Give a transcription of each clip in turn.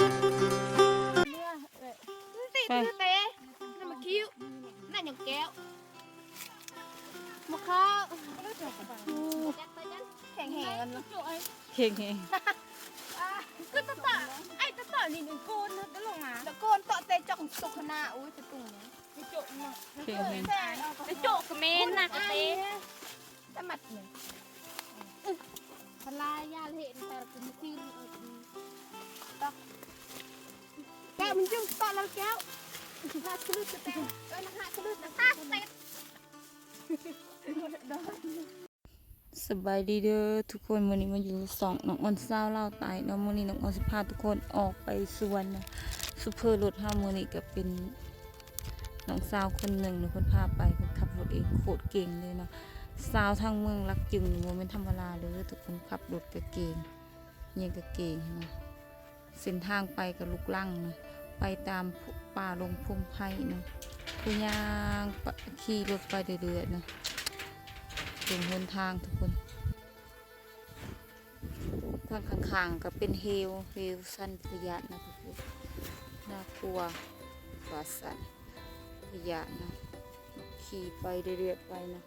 ເມືອ ເອີ ຕິດ ໄປ ເຕະ ນັ້ນໝາກຄິ້ວ ນັ້ນຫຍັງແກ້ວ ໝາກເຂົ້າ ແຂງແຮງ ແຂງແຮງ ຄືຕະຕະ ໄອ້ຕະຕະນີ້ໂກນນະ ຕະລົງມາ ຕະໂກນເຕາະເຕະຈອກສຸກຂະໜາດ ໂອ້ຍ ຕະຕຸງ ໂຈະ ໂຈະກະແມ່ນນະ ກະເຕະ ຕະມັດນີ້ ພະລາຍາເຫັນ ແຕ່ກະມີຊື່ຕອກ ແກ້ວມັນຈຶ່ງຕອກແລ້ວແກ້ວ ໜ້າສະລຶດກະແຕ ເອີ ໜ້າສະລຶດນະ ຕາເຕັດ. ສະບາຍດີເດີທຸກຄົນ ມື້ນີ້ມາຢູ່ຊ່ອງນ້ອງອອນຊາວລາວໃຕ້ເນາະ ມື້ນີ້ນ້ອງອອນຊິພາທຸກຄົນອອກໄປສວນເນາະ ໂຊເຟີລົດເຮົາມື້ນີ້ກະເປັນນ້ອງສາວຄົນໜຶ່ງເນາະ ເພິ່ນພາໄປ ເພິ່ນຂັບລົດເອງ ໂຄດເກັ່ງເລີຍເນາະ ສາວທາງເມືອງຫຼັກຈຶງນີ້ບໍ່ແມ່ນທຳມະດາເດີທຸກຄົນ ຂັບລົດກະເກັ່ງ ຍິງກະເກັ່ງເນາະ. ເສັ້ນທາງໄປກະລຸກລັງເນາະ ໄປຕາມປ່າດົງພົງໄພເນາະ ຄືຍ່າງ ຂີ່ລົດໄປເລື້ອຍໆເນາະ ເປັນຫົນທາງທຸກຄົນ ທາງຂ້າງໆກະເປັນເຫວ ເຫວຊັນຕະຍານນະທຸກຄົນ ໜ້າກົວວ່າຊັ້ນ ຕະຍານນະ ຂີ່ໄປເລື້ອຍໆໄປເນາະ.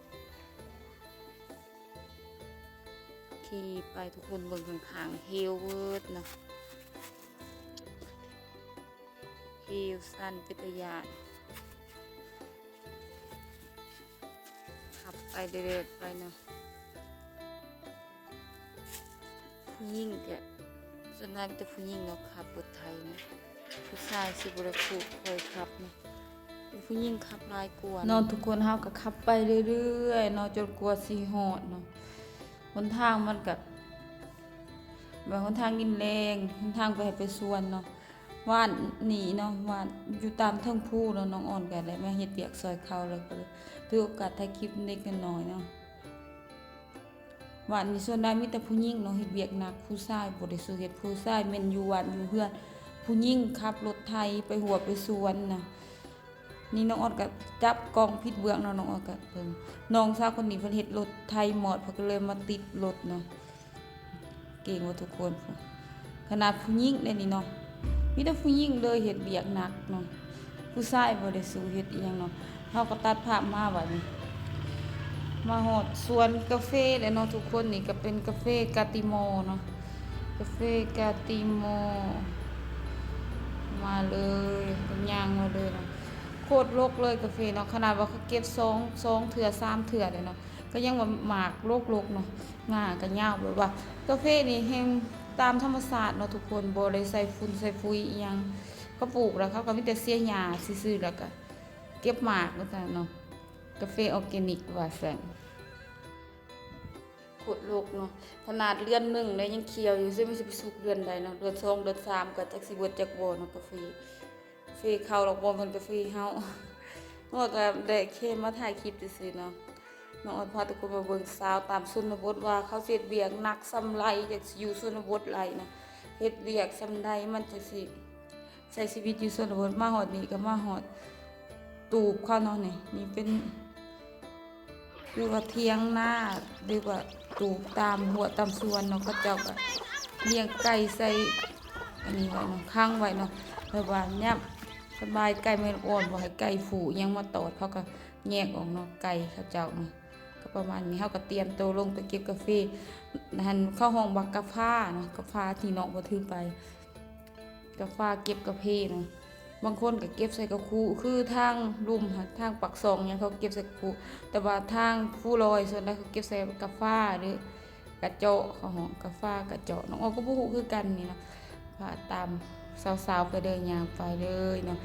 ຂີ່ໄປທຸກຄົນ ເບິ່ງຂ້າງໆ ເຫວເວີດເນາະ ເຫວຊັນເປັນຕາຢ້ານ ຂັບໄປເລື້ອຍໆໄປເນາະ ຜູ້ຍິງກະ ສ່ວນຫຼາຍມີແຕ່ຜູ້ຍິງເນາະ ຂັບລົດໄຖເນາະ ຜູ້ຊາຍຊິບໍ່ໄດ້ຄູ່ຄ່ອຍຂັບເນາະ ເປັນຜູ້ຍິງຂັບຫຼາຍກວ່າເນາະ ເນາະ ທຸກຄົນ ເຮົາກະຂັບໄປເລື້ອຍໆເນາະ ຈົນກວ່າຊິຮອດເນາະ ຫົນທາງມັນກະແບບຫົນທາງດິນແດງ ຫົນທາງໄປໃຫ້ໄປສວນເນາະ ບ້ານນີ້ເນາະ ບ້ານຢູ່ຕາມເທິງພູເນາະ ນ້ອງອອນກະໄດ້ມາເຮັດວຽກຊ່ອຍເຂົາ ແລ້ວກະເລີຍຖືໂອກາດຖ່າຍຄລິບເລັກໆນ້ອຍໆເນາະ. ບ້ານນີ້ສ່ວນຫຼາຍມີແຕ່ຜູ້ຍິງເນາະ ເຮັດວຽກໜັກ ຜູ້ຊາຍບໍ່ໄດ້ສູ້ເຮັດ ຜູ້ຊາຍແມ່ນຢູ່ບ້ານຢູ່ເຮືອນ ຜູ້ຍິງຂັບລົດໄຖໄປຮົ້ວໄປສວນນະ ນີ້ນ້ອງອອດກະຈັບກ້ອງຜິດເບື້ອງເນາະ ນ້ອງອອດກະເບິ່ງ ນ້ອງສາວຄົນນີ້ເພິ່ນເຮັດລົດໄຖມອດ ເພິ່ນກະເລີຍມາຕິດລົດເນາະ ເກັ່ງວ່າທຸກຄົນ ຂະໜາດຜູ້ຍິງເດ້ນີ້ເນາະ ມີແຕ່ຜູ້ຍິງເລີຍເຮັດວຽກໜັກເນາະ. ຜູ້ຊາຍບໍ່ໄດ້ສູ້ເຮັດອີ່ຫຍັງເນາະ. ເຮົາກໍຕັດພາບມາບັດນີ້ ມາຮອດສວນກາເຟແລ້ວເນາະທຸກຄົນ. ນີ້ກໍເປັນກາເຟກາຕິມໍເນາະ ກາເຟກາຕິມໍ ມາເລີຍ ກໍຍ່າງມາເລີຍເນາະ. ໂຄດລົກເລີຍກາເຟເນາະ ຂະໜາດວ່າເຂົາເກັບສອງ ສອງເທື່ອ ສາມເທື່ອແລ້ວເນາະ ກໍຍັງວ່າໝາກລົກໆເນາະ ງ່າກໍຍາວ. ແບບວ່າກາເຟນີ້ແຮ່ງຕາມທຳມະຊາດເນາະທຸກຄົນ ບໍ່ໄດ້ໃສ່ຝຸ່ນໃສ່ຝຸ່ຍອີ່ຫຍັງ. ເຂົາປູກແລ້ວເຂົາກໍມີແຕ່ເສຍຫຍ້າຊື່ໆ ແລ້ວກໍເກັບໝາກວ່າຊັ້ນເນາະ ກາເຟອໍແກນິກວ່າຊັ້ນ. ໂຄດລົກເນາະ ຂະໜາດເດືອນໜຶ່ງແລ້ວຍັງຂຽວຢູ່ ຊິມັນຊິໄປສຸກເດືອນໃດເນາະ ເດືອນສອງເດືອນສາມກໍຈັກຊິເບິດຈັກບໍ່ເນາະ ກາເຟ ເຟເຂົາດອກ ບໍ່ແມ່ນກາເຟເຮົາ. ເຮົາກໍໄດ້ແຄ່ມາຖ່າຍຄລິບຊື່ໆເນາະ. ນ້ອງອອດພາທຸກຄົນມາເບິ່ງສາວຕາມຊົນນະບົດວ່າເຂົາຊິເຮັດວຽກໜັກສ່ຳໃດ ຢາກຊິຢູ່ຊົນນະບົດຫຼາຍນະ ເຮັດວຽກສ່ຳໃດມັນຈັ່ງຊິໃຊ້ຊີວິດຢູ່ຊົນນະບົດ. ມາຮອດນີ້ກໍມາຮອດຕູບເຂົາເນາະ ນີ້ ນີ້ເປັນ ຫຼືວ່າຖຽງນາ ຫຼືວ່າຕູບຕາມຮົ້ວຕາມສວນເນາະ. ເຂົາເຈົ້າກໍລ້ຽງໄກ່ໃສ່ອັນນີ້ໄວ້ເນາະ ຂັງໄວ້ເນາະ ແບບວ່າຍາມສະບາຍໄກ່ແມ່ລູກອ່ອນ ບໍ່ໃຫ້ໄກ່ຟູຫຍັງມາຕອດ ເຂົາກໍແຍກອອກເນາະ ໄກ່ເຂົາເຈົ້າເນາະ. ກໍປະມານນີ້ ເຮົາກໍຕຽມໂຕລົງໄປເກັບກາເຟ ຫັ້ນເຂົາຮ້ອງວ່າກາຟາເນາະ ກາຟາທີ່ນ້ອງບໍ່ຖືໄປ ກາຟາເກັບກາເຟນະ. ບາງຄົນກໍເກັບໃສ່ກະຄຸ ຄືທາງລຸ່ມຫັ້ນ ທາງປາກຊ່ອງຫຍັງ ເຂົາເກັບໃສ່ກະຄຸ ແຕ່ວ່າທາງພູລອຍສ່ວນໃຫຍ່ເຂົາເກັບໃສ່ກາຟາ ຫຼືກະເຈາະ ເຂົາຮ້ອງກາຟາກະເຈາະ. ນ້ອງອອກກໍບໍ່ຮູ້ຄືກັນນີ້ນະ ພາຕາມສາວໆໄປເດີ ຍ່າງໄປເລີຍເນາະ.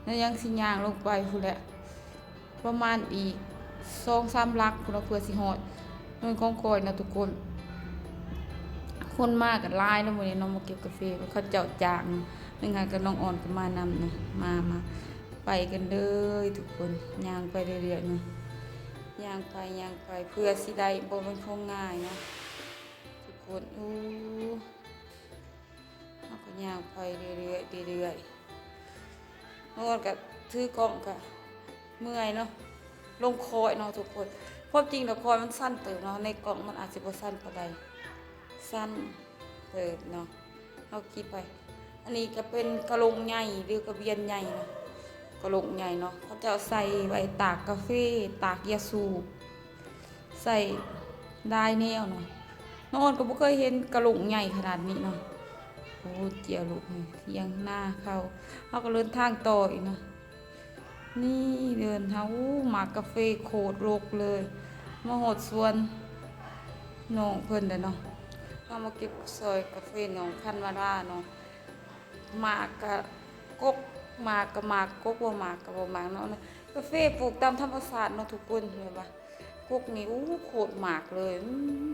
ແລ້ວຍັງຊິຍ່າງລົງໄປພຸ້ນແຫຼະ ປະມານອີກສອງສາມຫຼັກພຸ້ນລະ ເພື່ອຊິຮອດ. ເງິນຂອງຂ້ອຍນະທຸກຄົນ ຄົນມາກໍຫຼາຍເນາະມື້ນີ້ເນາະ ມາເກັບກາເຟ ເຂົາເຈົ້າຈ້າງ ໜຶ່ງຫາກັບນ້ອງອອນກໍມານຳເນາະ. ມາ ມາ ໄປກັນເລີຍທຸກຄົນ ຍ່າງໄປເລື້ອຍໆເນາະ ຍ່າງໄປຍ່າງໄປ ເພື່ອຊິໄດ້ ບໍ່ແມ່ນຂອງງ່າຍເນາະທຸກຄົນ. ໂອ້ ເຮົາກໍຍ່າງໄປເລື້ອຍໆ ເລື້ອຍໆ ນ້ອງອອນກໍຖືກ້ອງກໍເມື່ອຍເນາະ ລົງຄ້ອຍເນາະທຸກຄົນ. ຄວາມຈິງແລ້ວຄ້ອຍມັນສັ້ນເຕີບເນາະ ໃນກ້ອງມັນອາດຊິບໍ່ສັ້ນປານໃດ ສັ້ນເຕີບເນາະ. ເຮົາຂີ່ໄປ ອັນນີ້ກໍເປັນກະໂຫຼງໃຫຍ່ ຫຼືກະບຽນໃຫຍ່ເນາະ ກະໂຫຼງໃຫຍ່ເນາະ ເຂົາເຈົ້າໃສ່ໄວ້ຕາກກາເຟ ຕາກຢາສູບ ໃສ່ຫຼາຍແນວເນາະ. ນ້ອງອອນກໍບໍ່ເຄີຍເຫັນກະໂຫຼງໃຫຍ່ຂະໜາດນີ້ເນາະ. ໂອ້ ເຈ້ຍລູກ ທຽງນາເຂົາ ເຮົາກໍເດີນທາງຕໍ່ອີກເນາະ. ນີ້ເດີນທາງ ໂອ້ ໝາກກາເຟໂຄດລົກເລີຍ. ມາຮອດສວນນ້ອງເພິ່ນແລ້ວເນາະ. ເຮົາມາເກັບຊອຍກາເຟນ້ອງພັນວາລາເນາະ. ໝາກກະກົກ ໝາກກະໝາກ ກົກບໍ່ໝາກກະບໍ່ໝາກເນາະ. ກາເຟປູກຕາມທຳມະຊາດເນາະທຸກຄົນ. ແບບວ່າກົກນີ້ ໂອ້ ໂຄດໝາກເລີຍ. ອືມ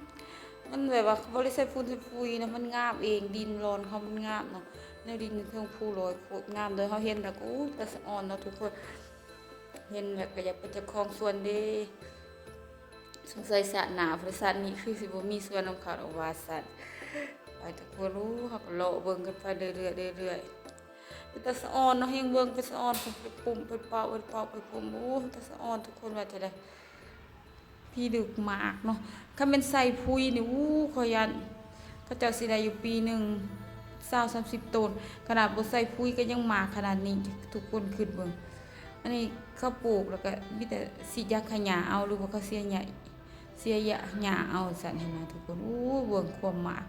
ມັນແບບວ່າບໍ່ໄດ້ໃສ່ຝຸ່ນໃສ່ຟຸຍນະ ມັນງາມເອງ. ດິນລອນເຂົາມັນງາມເນາະ. ແນວດິນຢູ່ເທິງພູລອຍໂຄດງາມເລີຍ. ເຮົາເຫັນແລ້ວກໍ ໂອ້ ຕາສະອອນເນາະທຸກຄົນ. ເຫັນແລ້ວກໍຢາກເປັນເຈົ້າຂອງສວນເດ້. ສົງໄສຊາດໜ້າ ບໍລິສັດນີ້ຄືຊິບໍ່ມີສວນນຳເຂົາດອກວ່າຊັ້ນ. ໄປທຸກຄົນ ໂອ້ ເຮົາກໍເລາະເບິ່ງກັນໄປເລື້ອຍໆ ເລື້ອຍໆ. ເປັນຕາສະອອນເນາະ ແຮງເບິ່ງເປັນສະອອນ ໄປປຸ້ມໄປເປົ່າ ໄປເປົ່າໄປປຸ້ມ. ໂອ້ ເປັນຕາສະອອນ ທຸກຄົນວ່າຈັ່ງໃດ. ຜີດຶກໝາກເນາະ. ຄັນແມ່ນໃສ່ປຸ໋ຍນີ້ ໂອ້ ຂ້ອຍຢ້ານເຂົາເຈົ້າຊິໄດ້ຢູ່ປີໜຶ່ງຊາວສາມສິບໂຕນ. ຂະໜາດບໍ່ໃສ່ປຸ໋ຍກໍຍັງໝາກຂະໜາດນີ້ ທຸກຄົນຄິດເບິ່ງ. ອັນນີ້ເຂົາປູກແລ້ວກໍມີແຕ່ສີດຢາຂ້າຫຍ້າເອົາ ຫຼືວ່າເຂົາເສຍຫຍ້າ ເສຍຫຍ້າເອົາຊັ້ນຫັ້ນນະທຸກຄົນ. ໂອ້ ເບິ່ງຄວາມໝາກ.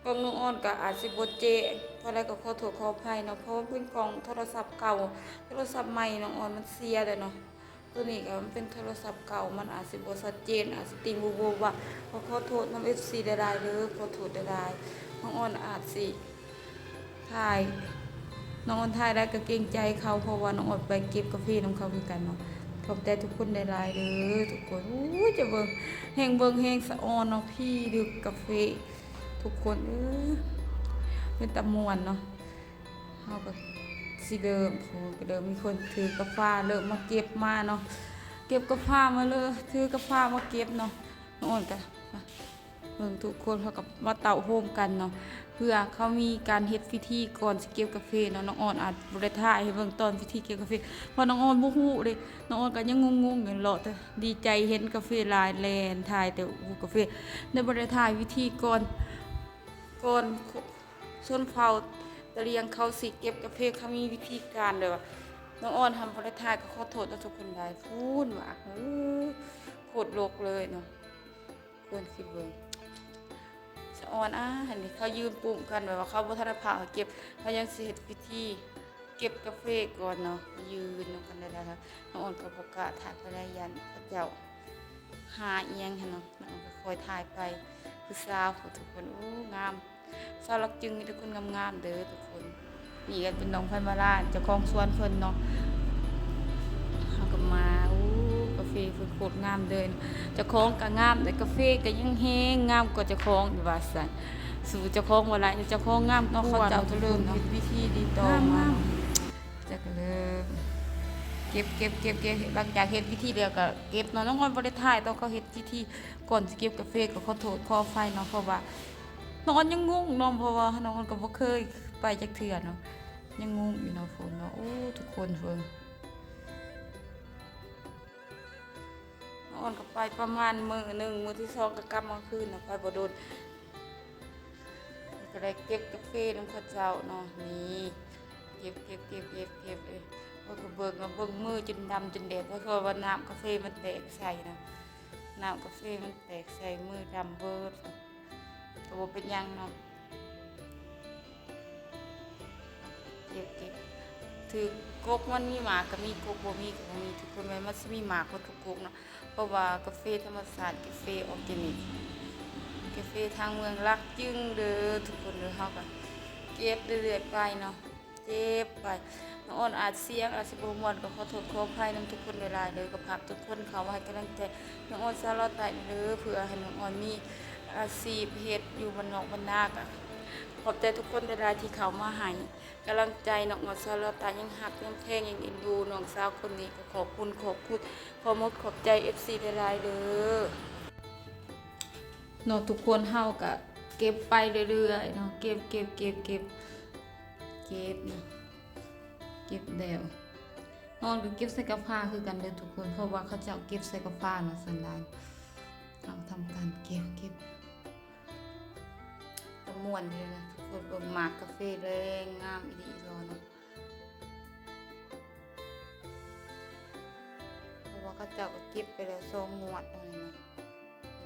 ກ້ອງນ້ອງອອນກໍອາດຊິບໍ່ແຈ້ງ ເພາະໃດກໍຂໍໂທດຂໍອະໄພເນາະ ເພາະມັນເປັນກ້ອງໂທລະສັບເກົ່າ. ໂທລະສັບໃໝ່ນ້ອງອອນມັນເສຍແລ້ວເນາະ. ໂຕນີ້ກໍມັນເປັນໂທລະສັບເກົ່າ ມັນອາດຊິບໍ່ຊັດເຈນ ອາດຊິຕິ່ງວູບໆ ວ່າ ຂໍ ຂໍໂທດນຳເອັຟຊີຫຼາຍໆເດີ ຂໍໂທດຫຼາຍໆ. ນ້ອງອອນອາດຊິຖ່າຍ ນ້ອງອອນຖ່າຍໄດ້ກໍເກງໃຈເຂົາ ເພາະວ່ານ້ອງອອນໄປເກັບກາເຟນຳເຂົາຄືກັນເນາະ. ຂອບໃຈທຸກຄົນຫຼາຍໆເດີທຸກຄົນ. ໂອ້ຍ ຈະເບິ່ງ ແຮງເບິ່ງແຮງສະອອນເນາະ ຜີດຶກກາເຟ ທຸກຄົນເອີຍ ເປັນຕາມ່ວນເນາະ. ເຮົາກໍຊິເລີ່ມ ໂອ້ ກໍເລີ່ມມີຄົນຖືກາຟາເລີ່ມມາເກັບມາເນາະ ເກັບກາຟາມາເລີຍ ຖືກາຟາມາເກັບເນາະ. ນ້ອງອອນກໍເບິ່ງທຸກຄົນ ເຮົາກໍມາເຕົ້າໂຮມກັນເນາະ ເພື່ອເຂົາມີການເຮັດພິທີກ່ອນຊິເກັບກາເຟເນາະ. ນ້ອງອອນອາດບໍ່ໄດ້ຖ່າຍໃຫ້ເບິ່ງຕອນພິທີເກັບກາເຟ ເພາະນ້ອງອອນບໍ່ຮູ້ເດ້ ນ້ອງອອນກໍຍັງງົງໆຢູ່ ເລາະແຕ່ ດີໃຈເຫັນກາເຟຫຼາຍ ແລ່ນຖ່າຍແຕ່ ໂອ້ ກາເຟ ໄດ້ບໍ່ໄດ້ຖ່າຍພິທີກ່ອນ ກ່ອນ ຊົນເຜົ່າຕະຫຼຽງເຂົາຊິເກັບກາເຟ ເຂົາມີວິທີການແບບວ່າ ນ້ອງອອນທຳບໍ່ໄດ້ຖ່າຍ ກໍຂໍໂທດນຳທຸກຄົນຫຼາຍ. ພຸ້ນວ່າ ເອີ ໂຄດລົກເລີຍເນາະ ເພິ່ນຄິດເບິ່ງ ສະອອນ ອາ ຫັ້ນນີ້ ເຂົາຢືນປຸ້ມກັນ ແບບວ່າເຂົາບໍ່ທັນໄດ້ພາເຮົາເກັບ ເຂົາຍັງຊິເຮັດພິທີເກັບກາເຟກ່ອນເນາະ. ຢືນນຳກັນໄດ້ແລ້ວ ນ້ອງອອນກໍບໍ່ກ້າຖ່າຍປານໃດ ຢ້ານເຂົາເຈົ້າຫາອີ່ຫຍັງຫັ້ນເນາະ. ນ້ອງກໍຄ່ອຍຖ່າຍໄປ ຜູ້ສາວພຸ້ນທຸກຄົນ ໂອ້ ງາມ ຊາວຫຼັກຈຶ່ງມີແຕ່ຄົນງາມໆເດີທຸກຄົນ. ນີ້ກໍເປັນນ້ອງໄພມາລາ ເຈົ້າຂອງສວນເພິ່ນເນາະ. ເຮົາກໍມາ ໂອ້ ກາເຟເພິ່ນໂຄດງາມເດີ ເຈົ້າຂອງກໍງາມ ແຕ່ກາເຟກໍຍັງແຮງງາມກວ່າເຈົ້າຂອງຢູ່ວ່າຊັ້ນ. ສູ້ເຈົ້າຂອງບໍ່ໄດ້ ເຈົ້າຂອງງາມເນາະ ເຂົາເຈົ້າກໍເລີ່ມເຮັດພິທີດີຕໍ່ມາເນາະ. ເຈົ້າກໍເລີ່ມເກັບ ເກັບ ເກັບ ເກັບ ຫຼັງຈາກເຮັດພິທີແລ້ວກໍເກັບເນາະ. ນ້ອງອອນບໍ່ໄດ້ຖ່າຍຕອນເຂົາເຮັດພິທີ ກ່ອນຊິເກັບກາເຟ ກໍຂໍໂທດຂໍອະໄພເນາະ ເພາະວ່ານ້ອງອອນຍັງງົງເນາະ ເພາະວ່ານ້ອງອອນກໍບໍ່ເຄີຍໄປຈັກເທື່ອເນາະ ຍັງງົງຢູ່ເນາະ ຝົນເນາະ. ໂອ້ ທຸກຄົນເບິ່ງ ນ້ອງອອນກໍໄປປະມານມື້ໜຶ່ງ ມື້ທີສອງກໍກັບມາຄືນເນາະ ໄປບໍ່ດົນ ກໍໄດ້ເກັບກາເຟນຳເຂົາເຈົ້າເນາະ. ນີ້ ເກັບ ເກັບ ເກັບ ເກັບ ເກັບ ເອີຍ ຂ້ອຍກໍເບິ່ງ ເບິ່ງມືຈົນດຳຈົນແດງ ເພາະວ່ານ້ຳກາເຟມັນແຕກໃສ່ນະ ນ້ຳກາເຟມັນແຕກໃສ່ມືດຳເບີດ ກໍບໍ່ເປັນຫຍັງເນາະ. ເກັບ ເກັບ ຖືກກົກມັນມີໝາກກໍມີ ກົກບໍ່ມີກໍບໍ່ມີ ທຸກຄົນ ແມ່ນມັນຊິມີໝາກໝົດທຸກກົກເນາະ ເພາະວ່າກາເຟທຳມະຊາດ ກາເຟອໍແກນິກ ກາເຟທາງເມືອງຫຼັກຈຶ່ງເດີທຸກຄົນເດີ. ເຮົາກໍເກັບເລື້ອຍໆໄປເນາະ ເກັບໄປ. ນ້ອງອອນອາດສຽງອາດຊິບໍ່ມ່ວນ ກໍຂໍໂທດຂໍອະໄພນຳທຸກຄົນຫຼາຍໆເດີ. ກໍຝາກທຸກຄົນເຂົ້າມາໃຫ້ກຳລັງໃຈນ້ອງອອນຊາວລາວໃຕ້ເດີ ເພື່ອໃຫ້ນ້ອງອອນມີອາຊີບເຮັດຢູ່ບ້ານນອກບ້ານນາ. ກໍຂອບໃຈທຸກຄົນຫຼາຍໆທີ່ເຂົ້າມາໃຫ້ ກຳລັງໃຈນ້ອງອອນຊາວລາວໃຕ້ ຍັງຮັກຍັງແພງຍັງເອັນດູນ້ອງສາວຄົນນີ້ ກໍຂອບຄຸນ ຂອບຄຸນ ຂອບມຸກຂອບໃຈເອັຟຊີຫຼາຍໆເດີເນາະ. ທຸກຄົນເຮົາກະເກັບໄປເລື້ອຍໆເນາະ ເກັບ ເກັບ ເກັບ ເກັບ ເກັບເນາະ ເກັບແລ້ວ ນ້ອງອອນກໍເກັບໃສ່ກະພາຄືກັນເດີທຸກຄົນ ເພາະວ່າເຂົາເຈົ້າເກັບໃສ່ກະພາເນາະ ສ່ວນຫຼາຍເຮົາທຳການເກັບ ເກັບ ມ່ວນຢູ່ນະທຸກຄົນ. ເບິ່ງໝາກກາເຟແລງງາມອີ່ຫຼີເນາະ ເພາະວ່າເຂົາເຈົ້າກໍເກັບໄປແລ້ວສອງງວດເນາະ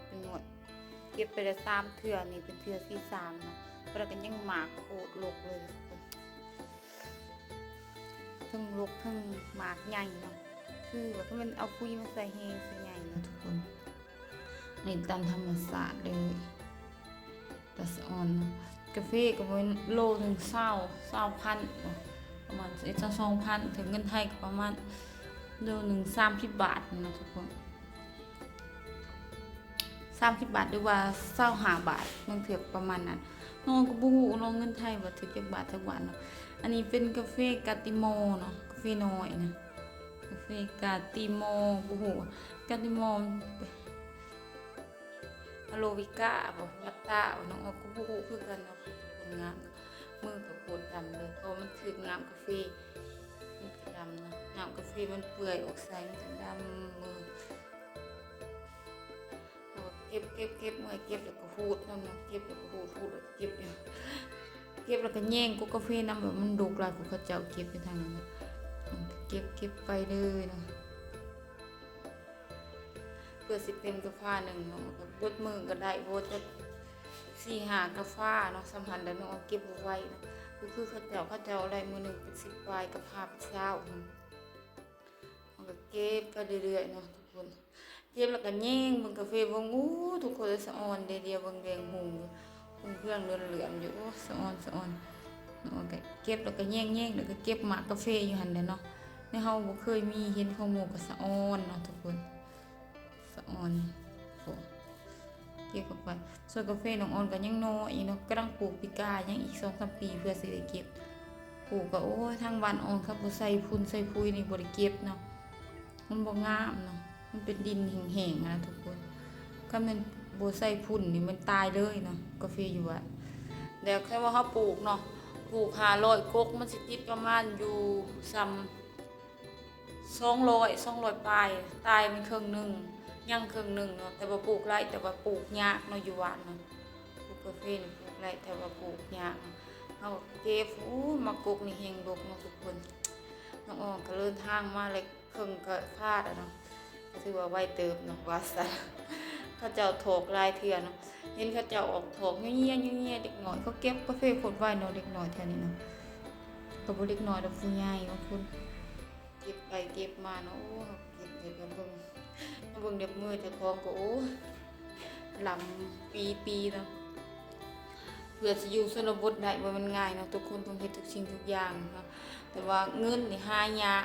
ເປັນງວດ ເກັບໄປແລ້ວສາມເທື່ອ ນີ້ເປັນເທື່ອທີສາມເນາະ. ແລ້ວກໍຍັງໝາກໂຄດລົກເລີຍ ເທິງລົກເທິງໝາກໃຫຍ່ເນາະ ຄືວ່າຖ້າແມ່ນເອົາປຸ໋ຍມາໃສ່ແຮງຊິໃຫຍ່ເນາະທຸກຄົນ. ອັນນີ້ຕາມທຳມະຊາດເລີຍ ຕາສະອອນເນາະ. ກາເຟກໍແມ່ນໂລໜຶ່ງຊາວ ຊາວພັນ ປະມານຊາວສອງພັນ ເຖິງເງິນໄທກໍປະມານໂລໜຶ່ງສາມສິບບາດເນາະທຸກຄົນ. ສາມສິບບາດ ຫຼືວ່າຊາວຫ້າບາດ ບາງເທື່ອປະມານນັ້ນ. ນ້ອງກໍບໍ່ຮູ້ເນາະ ເງິນໄທວ່າຖືກຈັກບາດຈັກບາດເນາະ. ອັນນີ້ເປັນກາເຟກາຕິໂມເນາະ ກາເຟນ້ອຍນະ ກາເຟກາຕິໂມ ບໍ່ຮູ້ ກາຕິໂມ ອາໂລວິກາບໍ ວັດຕາບໍ ນ້ອງອອກກໍບໍ່ຮູ້ຄືກັນເນາະ. ຄົນງາມເນາະ ມືກໍໂຄດດຳເລີຍ ເພາະມັນຖືກນ້ຳກາເຟ ມັນກໍດຳເນາະ ນ້ຳກາເຟມັນເປື່ອຍອອກໃສ ມັນກໍດຳມື. ເກັບ ເກັບ ເກັບ ເມື່ອຍເກັບແລ້ວກໍຮູດນຳເນາະ ເກັບແລ້ວກໍຮູດ ຮູດແລ້ວກໍເກັບຢູ່ ເກັບແລ້ວກໍແຍງກົກກາເຟນຳ ແບບມັນດົກຫຼາຍ ພວກເຂົາເຈົ້າເກັບຢູ່ທາງນັ້ນເນາະ ເກັບ ເກັບໄປເລີຍເນາະ. ເພື່ອຊິເປັນກາຟາໜຶ່ງເນາະ ກໍເບິດມື້ກໍໄດ້ບໍ່ຈັກສີ່ຫ້າກາຟາເນາະ ສ່ຳຫັ້ນແຫຼະເນາະ ເກັບບໍ່ໄຫວເນາະ. ກໍຄືເຂົາເຈົ້າ ເຂົາເຈົ້າໄດ້ມື້ໜຶ່ງເປັນສິບປາຍກາຟາເປັນຊາວ ເຮົາກໍເກັບໄປເລື້ອຍໆເນາະທຸກຄົນ. ເກັບແລ້ວກໍແຍງເບິ່ງກາເຟເບິ່ງ ໂອ້ ທຸກຄົນ ສະອອນເດ ດຽວເບິ່ງແດງຮຸ່ງຢູ່ ຮຸ່ງເຮືອງເຫຼືອນໆຢູ່ ໂອ້ ສະອອນ ສະອອນເນາະ. ກໍເກັບແລ້ວກໍແຍງໆ ແລ້ວກໍເກັບໝາກກາເຟຢູ່ຫັ້ນແຫຼະເນາະ. ໃນເຮົາບໍ່ເຄີຍມີ ເຫັນຂອງໝູ່ກໍສະອອນເນາະທຸກຄົນ ສະອອນ ໂອ້ ເກັບເຂົ້າໄປ. ສວນກາເຟນ້ອງອອນກໍຍັງນ້ອຍເນາະ ກຳລັງປູກປີກາ ຍັງອີກສອງສາມປີເພື່ອຊິໄດ້ເກັບ. ປູກກໍ ໂອ້ຍ ທາງບ້ານອອນ ຄັນບໍ່ໃສ່ຝຸ່ນໃສ່ປຸ໋ຍນີ້ບໍ່ໄດ້ເກັບເນາະ ມັນບໍ່ງາມເນາະ ມັນເປັນດິນແຫ້ງໆນະທຸກຄົນ. ຄັນແມ່ນບໍ່ໃສ່ຝຸ່ນນີ້ມັນຕາຍເລີຍເນາະ ກາເຟຢູ່ບ້ານ. ແລ້ວຄັນວ່າເຮົາປູກເນາະ ປູກຫ້າຮ້ອຍກົກ ມັນຊິຕິດປະມານຢູ່ສ່ຳ ສອງຮ້ອຍ ສອງຮ້ອຍປາຍ ຕາຍມັນເຄິ່ງໜຶ່ງ ຍັງເຄິ່ງໜຶ່ງເນາະ. ແຕ່ວ່າປູກໄດ້ ແຕ່ວ່າປູກຍາກເນາະ ຢູ່ບ້ານເນາະ ປູກກາເຟນີ້ປູກໄດ້ ແຕ່ວ່າປູກຍາກເນາະ. ເຮົາເກັບ ໂອ້ ໝາກກົກນີ້ແຮງດົກເນາະທຸກຄົນ. ນ້ອງອອນກໍເດີນທາງມາແລ້ວເຄິ່ງກະພາດແລ້ວເນາະ ກໍຖືວ່າໄວເຕີບເນາະ ວ່າຊັ້ນ. ເຂົາເຈົ້າຖອກຫຼາຍເທື່ອເນາະ ເຫັນເຂົາເຈົ້າອອກຖອກເຍຍໆ ເດັກນ້ອຍ ເຂົາເກັບກາເຟໂຄດໄວເນາະ ເດັກນ້ອຍແຖວນີ້ເນາະ. ກໍບໍ່ເດັກນ້ອຍດອກ ຜູ້ໃຫຍ່ບາງຄົນ ເກັບໄປເກັບມາເນາະ. ໂອ້ ເກັບໄປກໍເບິ່ງ ມາເບິ່ງເລັບມືເຈົ້າຂອງກໍ ໂອ້ ຫຼຳປີໆເນາະ. ເພື່ອຊິຢູ່ຊົນນະບົດໄດ້ບໍ່ແມ່ນງ່າຍເນາະ ທຸກຄົນຕ້ອງເຮັດທຸກສິ່ງທຸກຢ່າງເນາະ. ແຕ່ວ່າເງິນນີ້ຫາຍາກ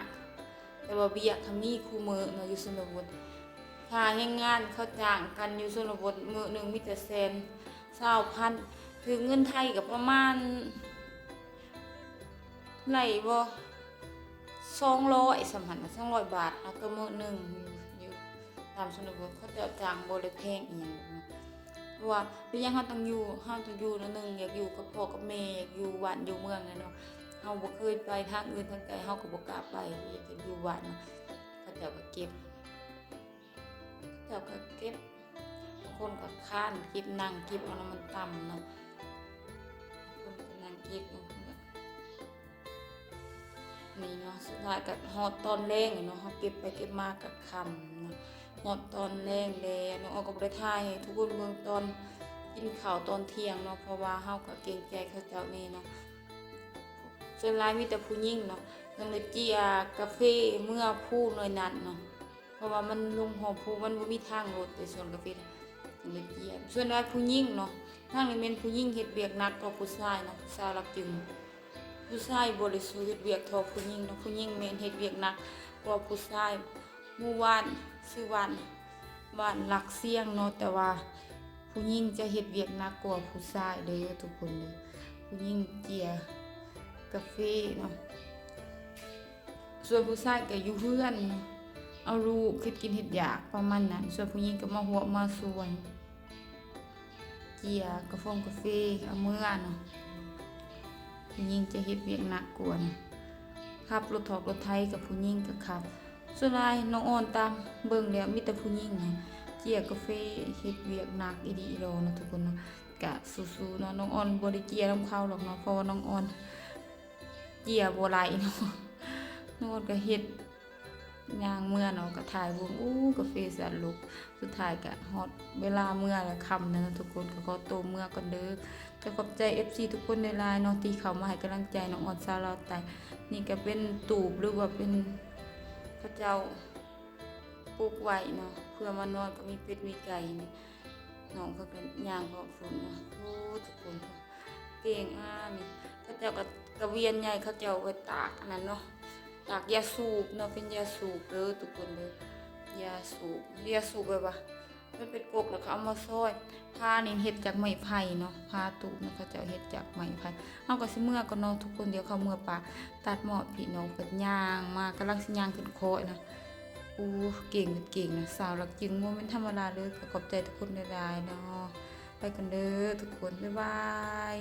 ແຕ່ວ່າວຽກກໍມີຄູ່ມື້ເນາະ ຢູ່ຊົນນະບົດ. ຄ່າແຮງງານເຂົາຈ້າງກັນຢູ່ຊົນນະບົດ ມື້ໜຶ່ງມີແຕ່ແສນຊາວພັນ ຖືເງິນໄທກໍປະມານ ໄລ່ບໍ່ ສອງຮ້ອຍ ສ່ຳຫັ້ນນະ ສອງຮ້ອຍບາດເນາະ ຕໍ່ມື້ໜຶ່ງ. ຢູ່ ຢູ່ຕາມຊົນນະບົດ ເຂົາເຈົ້າຈ້າງບໍ່ໄດ້ແພງອີ່ຫຍັງດອກເນາະ. ເພາະວ່າເປັນຫຍັງເຮົາຕ້ອງຢູ່ ເຮົາຕ້ອງຢູ່ເນາະ ໜຶ່ງ ຢາກຢູ່ກັບພໍ່ກັບແມ່ ຢາກຢູ່ບ້ານຢູ່ເມືອງແຫຼະເນາະ. ເຮົາບໍ່ເຄີຍໄປທາງອື່ນທາງໄກ ເຮົາກໍບໍ່ກ້າໄປ ຢາກ ຢາກຢູ່ບ້ານເນາະ. ເຂົາເຈົ້າກໍເກັບ ເຈົ້າກໍເກັບ ບາງຄົນກໍຄານເກັບ ນັ່ງເກັບເອົານຳ ມັນຕ່ຳເນາະ. ບາງຄົນກໍນັ່ງເກັບ ບາງຄົນກໍ ນີ້ເນາະ. ສຸດທ້າຍກໍຮອດຕອນແລງເນາະ ເຮົາເກັບໄປເກັບມາກໍຄ່ຳເນາະ ຮອດຕອນແລງແລ້ວເນາະ. ອອກກໍບໍ່ໄດ້ຖ່າຍໃຫ້ທຸກຄົນເບິ່ງຕອນກິນເຂົ້າຕອນທ່ຽງເນາະ ເພາະວ່າເຮົາກໍເກງໃຈເຂົາເຈົ້າແດ່ເນາະ. ສ່ວນຫຼາຍມີແຕ່ຜູ້ຍິງເນາະ ຈັ່ງໄດ້ເຈຍກາເຟເມືອພູໜ້ອຍນັ້ນເນາະ. ເພາະວ່າມັນລົງຫໍພູ ມັນບໍ່ມີທາງລົດໄປສວນກາເຟນະ ຈັ່ງໄດ້ເຈຍ. ສ່ວນຫຼາຍຜູ້ຍິງເນາະ ທາງນີ້ແມ່ນຜູ້ຍິງເຮັດວຽກໜັກກວ່າຜູ້ຊາຍເນາະ ຜູ້ຊາຍລັກຈຶ່ງ. ຜູ້ຊາຍບໍ່ໄດ້ສູ້ເຮັດວຽກທໍ່ຜູ້ຍິງເນາະ ຜູ້ຍິງແມ່ນເຮັດວຽກໜັກກວ່າຜູ້ຊາຍ. ໝູ່ບ້ານ ຊື່ບ້ານ ບ້ານຫຼັກຊຽງເນາະ ແຕ່ວ່າຜູ້ຍິງຈະເຮັດວຽກໜັກກວ່າຜູ້ຊາຍເດີທຸກຄົນເດີ. ຜູ້ຍິງເຈຍກາເຟເນາະ ສ່ວນຜູ້ຊາຍກໍຢູ່ເຮືອນ ເອົາລູກເຮັດກິນເຮັດຢາກປະມານນັ້ນ. ສ່ວນຜູ້ຍິງກໍມາຮວບມາສວນ ເຈຍກາຟອງກາເຟເອົາເມືອເນາະ. ຜູ້ຍິງຈະເຮັດວຽກໜັກກວ່ານະ ຂັບລົດຖອກລົດໄຖກັບຜູ້ຍິງກໍຂັບ. ສ່ວນຫຼາຍນ້ອງອອນຕາມເບິ່ງແລ້ວມີແຕ່ຜູ້ຍິງນະ ເຈຍກາເຟເຮັດວຽກໜັກອີ່ຫຼີອີ່ຫຼໍເນາະທຸກຄົນເນາະ. ກະສູ້ໆເນາະ. ນ້ອງອອນບໍ່ໄດ້ເຈ້ຍນຳເຂົາດອກເນາະ ເພາະວ່ານ້ອງອອນເຈ້ຍບໍ່ໄຫຼເນາະ. ນ້ອງອອນກະເຮັດ ຍ່າງເມືອເນາະ ກະຖ່າຍວົງ ໂອ້ ກາເຟສະຫຼຸບ ສຸດທ້າຍກະຮອດເວລາເມືອແລ້ວ ຄ່ຳແລ້ວເນາະທຸກຄົນ. ກະຂໍໂຕເມືອກ່ອນເດີ. ກະຂອບໃຈເອັຟຊີທຸກຄົນຫຼາຍໆເນາະ ທີ່ເຂົ້າມາໃຫ້ກຳລັງໃຈນ້ອງອອນສາວລາວໃຕ້. ນີ້ກະເປັນຕູບ ຫຼືວ່າເປັນ ເຂົາເຈົ້າປຸກໄວ້ເນາະ ເພື່ອມານອນ ກະມີເປັດມີໄກ່. ນ້ອງເຂົາກະຍ່າງເພາະຝົນເນາະ. ໂອ້ ທຸກຄົນ ເກັ່ງອານີ້ ເຂົາເຈົ້າກະ ກະວຽນໃຫຍ່ ເຂົາເຈົ້າໄວ້ຕາກອັນນັ້ນເນາະ ຕາກຢາສູບເນາະ ເປັນຢາສູບເດີທຸກຄົນເດີ ຢາສູບ ຢາສູບແບບວ່າ ມັນເປັນກົກແລ້ວເຂົາເອົາມາຊອຍ. ພານີ້ເຮັດຈາກໄມ້ໄຜ່ເນາະ ພາຕູບນະ ເຂົາເຈົ້າເຮັດຈາກໄມ້ໄຜ່. ເຮົາກະຊິເມືອກ່ອນເນາະທຸກຄົນ ດຽວເຂົາເມືອປາ ຕັດໝໍ້ພີ່ນ້ອງ ກະຍ່າງມາ ກຳລັງຊິຍ່າງຂຶ້ນຄ້ອຍນະ. ໂອ້ ເກັ່ງເປັນເກັ່ງນະ ສາວລັກຈຶ່ງ ບໍ່ແມ່ນທຳມະດາເລີຍ. ກະຂອບໃຈທຸກຄົນຫຼາຍໆເນາະ ໄປກ່ອນເດີທຸກຄົນ ບາຍບາຍ.